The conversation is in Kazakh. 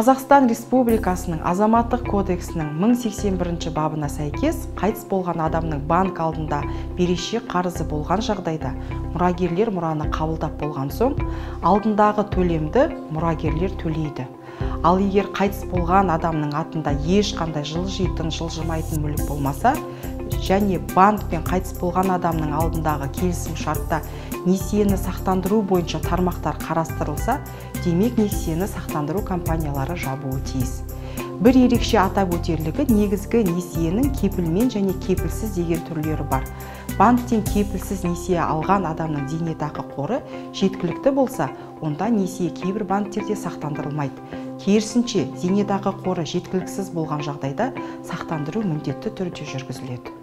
Қазақстан Республикасының Азаматтық кодексінің 1081 бабына сәйкес, қайтыс болған адамның банк алдында берешек қарызы болған жағдайда мұрагерлер мұраны қабылдап болған соң, алдындағы төлемді мұрагерлер төлейді. Ал егер қайтыс болған адамның атында ешқандай жылжитын, жылжымайтын мүлік болмаса, және банкпен қайтыс болған адамның алдындағы келісім шартта несиені сақтандыру бойынша тармақтар қарастырылса, демек несиені сақтандыру компаниялары жабуы тиіс. Бір ерекше атап өтерлігі, негізгі несиенің кепілмен және кепілсіз деген түрлері бар. Банктен кепілсіз несие алған адамның зейнетақы қоры жеткілікті болса, онда несие кейбір банктерде сақтандырылмайды. Керісінше, зейнетақы қоры жеткіліксіз болған жағдайда сақтандыру міндетті түрде жүргізіледі.